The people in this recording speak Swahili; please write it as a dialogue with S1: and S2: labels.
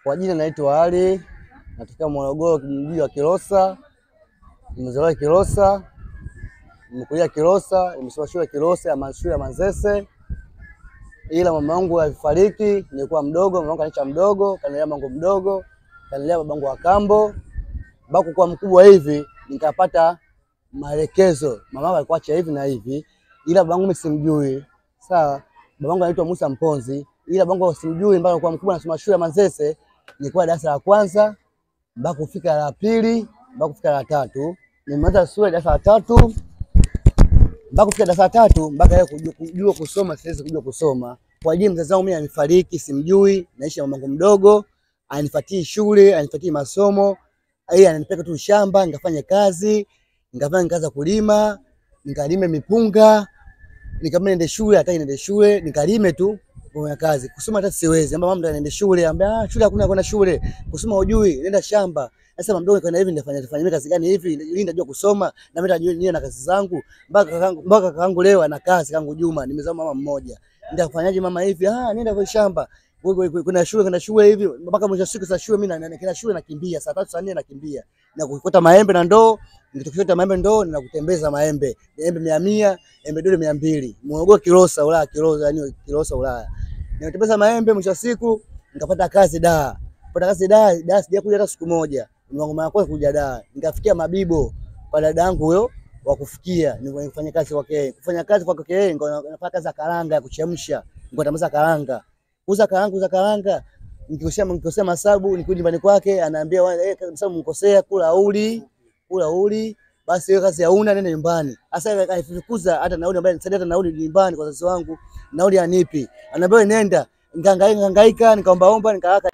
S1: Kwa jina naitwa Ali, natokea Morogoro, kijiji wa Kilosa. Nimezaliwa Kilosa, nimekulia Kilosa, nimesoma shule Kilosa ya shule ya Manzese. Ila mama yangu alifariki nilikuwa mdogo, mama yangu kaniacha mdogo, kanilea mamangu mdogo, kanilea babangu wa kambo. Baku kwa mkubwa hivi nikapata maelekezo, mama alikuwa acha hivi na hivi, ila babangu mimi simjui. Sawa, babangu anaitwa Musa Mponzi, ila babangu simjui mpaka kwa mkubwa nasoma shule ya Manzese, nilikuwa darasa la kwanza mpaka kufika la pili, mpaka kufika la tatu. Nimeanza shule darasa la tatu mpaka kufika darasa la tatu mpaka yeye kujua kusoma, siwezi kujua kusoma. Kwa ajili mzazi wangu mimi alifariki, simjui, naishi na mamangu mdogo, anifuatii shule, anifuatii masomo, yeye ananipeleka tu shamba nikafanye kazi, nikafanya kazi ya kulima, nikalime mipunga, nikamwambia niende shule, hataki niende shule, nikalime tu kwa kazi. Kusoma hata siwezi. Ambaye mama ndo anaenda shule, ambaye ah, shule hakuna kwenda shule. Kusoma hujui, nenda shamba. Sasa mama mdogo kaenda hivi, nitafanya mimi kazi gani hivi? Ili nitajua kusoma na mimi nitajua nini na kazi zangu. Mpaka kakaangu leo ana kazi, kangu Juma, nimezaa mama mmoja. Nitafanyaje mama hivi? Ah, nenda kwa shamba. Kuna shule, kuna shule hivi mpaka mwisho siku za shule mimi na kila shule nakimbia saa 3 saa 4 nakimbia. Na kukota maembe na ndoo, nikitokota maembe ndoo na kutembeza maembe. Embe 100, embe dole 200. Morogoro Kilosa Ulaya, Kilosa yani Kilosa Ulaya. Nikatembeza maembe mwisho siku nikapata kazi da. Kupata kazi da, da sijakuja hata siku moja. Ni mara kwanza kuja da. Nikafikia Mabibo kwa dadangu huyo wa kufikia, nilifanya kazi kwake. Kufanya kazi kwake yeye, nafanya kazi ya karanga ya kuchemsha. Nikatambaza karanga. Kuuza karanga, kuuza karanga. Nikikosea masabu, nikuje nyumbani kwake anaambia eh, masabu mkosea, kula uli, kula uli. Basi hiyo kazi hauna, nenda nyumbani. Sasa akanifukuza hata nauli ambaye nisaidia hata nauli nyumbani kwa wazazi wangu, nauli anipi. Anaambia nenda, nikahangaika, nikaomba omba, nikalaka.